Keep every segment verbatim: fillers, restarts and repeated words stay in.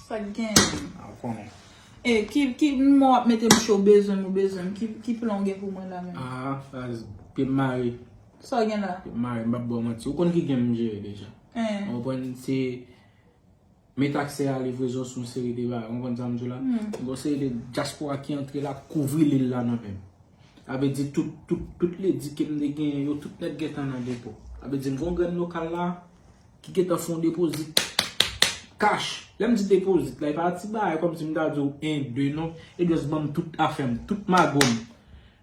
Sa k gen? A, ou konnen. E, ki, ki, m wè w ap mete m cho, w bezwen m, ou bezwen m. Ki, ki plan w gen pou mwen la menm? A, baz, pye m mare. Sa w gen la? Pye m mare, m p ap ba w manti. Ou konn ki game m jere deja. Ou konprann, se met aksè a livrezon sou yon seri de bagay. Ou konprann sa m di w la? Gon seri de dyaspora ki antre la, kouvri lil la nan men m. Sa vle di tout, tout, tout ledi ke m te genyen yo, tout nèt gentan nan depo. Sa vle di m gon grenn lokal la, ki gentan fè yon depozit cash. Lè m di depozit la, e pa ti bagay kòmsi m ta di w en, de non. E just ban m tout afè m, tout mago m.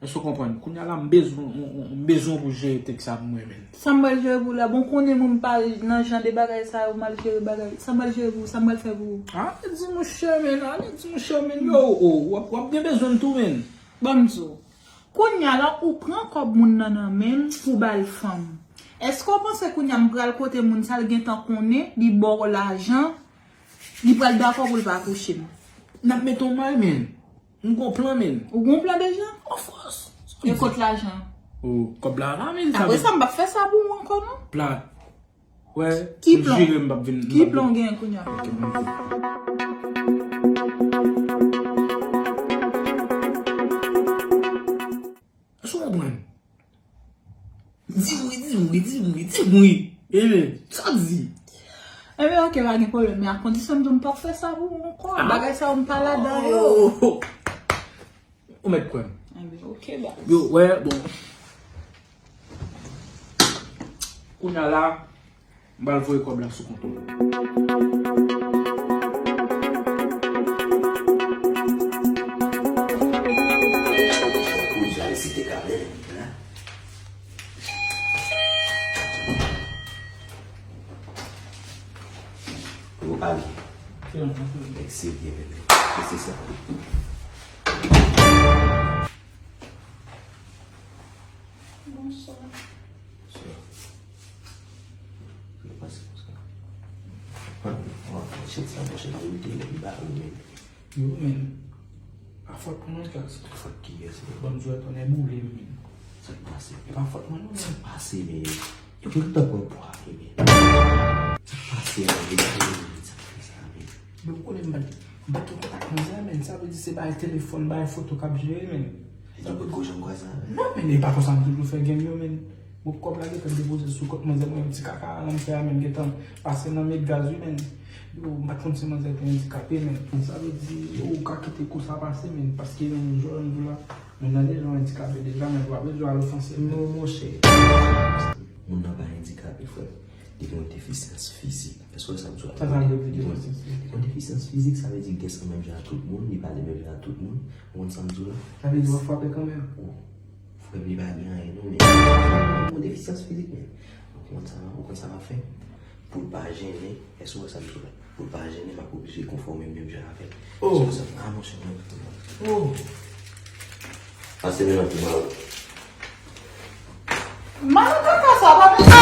Èske w konprann? Kounye a la, m bezwen, m, m, m bezwen pou jere tèks sa pou mwen menm. Sa m pral jere pou ou la? Bon, konnen mwen m pa nan jan de bagay sa yo, m al jere bagay. Sa m pral jere pou ou? Sa m pral fè pou ou? Ale di monchè menm, ale di monchè menm. Yo, o, w ap, w ap gen bezwen m tou menm. Ban m di w. Kounye a la, ou pran kòb moun nan nan men l pou ba l fanm. Èske w panse kounye a m pral kote moun sa l gentan konnen, li ba w lajan, li pral dakò pou l pa kouche m? N ap mete w may, men. M gon plan, men. Ou gon plan deja? Of course. E kot lajan? O, kòb la la, men. Apre sa, m p ap fè sa pou ou ankò, non. Plat. Wè, ki plan? M jire, m p ap vin, m p ap vin. Ki plan w genyen kounye a? Ok, m vin. Èske w konprann? Di m wi, di m wi, di m wi, di m wi. Ebyen, sa w di? Ebyen, ok, pa gen pwoblèm, men a kondisyon m di w m p ap fè sa pou ou ankò. Bagay sa yo, m pa ladan yo. Oh. Ou mèt kwè m. Ebyen, ok, baz. Yo, wè, bon. Kounye a la, m pral voye kòb la sou kont ou. Pou jal site kamèl la. Ou pa byen. Nèg serye, men. Mesye sa. Bonswa. Bonswa. Sa k pase konsa? An, an, chèt sa, monchè, verite, lè li ba ou, men. Yo, men. Pa fòt mwen, Jackson. Fòt kiyès, men? Ban m di w, tonnè boule m, men. Sa k pase? E pa fòt mwen, non, men. Sa k pase, men? Yo, pou l ta pran pwa, men. Sa k pase, men? Sa k fè sa, men? Men ou konnen m pa t, m pa t gen kontak manzè a, men. Sa vle di se bay telefòn, bay foto k ap jere, men. Li potko janm kwè sa? Non, men e pa konsa m toujou fè game yo, men. Bon, kòb la gentan depoze sou kont manzè, mwen menm ti kaka a nan m fè a, men gentan pase nan met gaz wi, men. Yo, m pa t konn si manzè te andikape, men. Sa vle di, yo, ou ka kite kou sa pase, men, paske, men, jodi a, moun nan deja andikape deja, men, ou pa bezwen al ofanse l. Non, monchè. Moun nan pa andikape, frè. Li gen yon defisyans fizik. Èske w wè sa m di w la? Sa sa vle di, defisyans fizik? Li gen yon defisyans fizik, sa vle di li gen san menm jan ak tout moun, li pale menm jan ak tout moun. Ou konn sa m di w la? Sa vle di w ap frape kanmenm? O, frè m, li pa gen anyen non, men li gen yon defisyans fizik, men. Ou konn sa, ou konn sa m ap fè? Pou l pa jennen, èske w wè sa m di w la? Pou l pa jennen, m ap oblije konfòme m menm jan avè l. O! Èske w wè sa m, a, monchè, mwen, mwen. O! Pase men nan pou Maro. Maro kaka sa, pa konn sa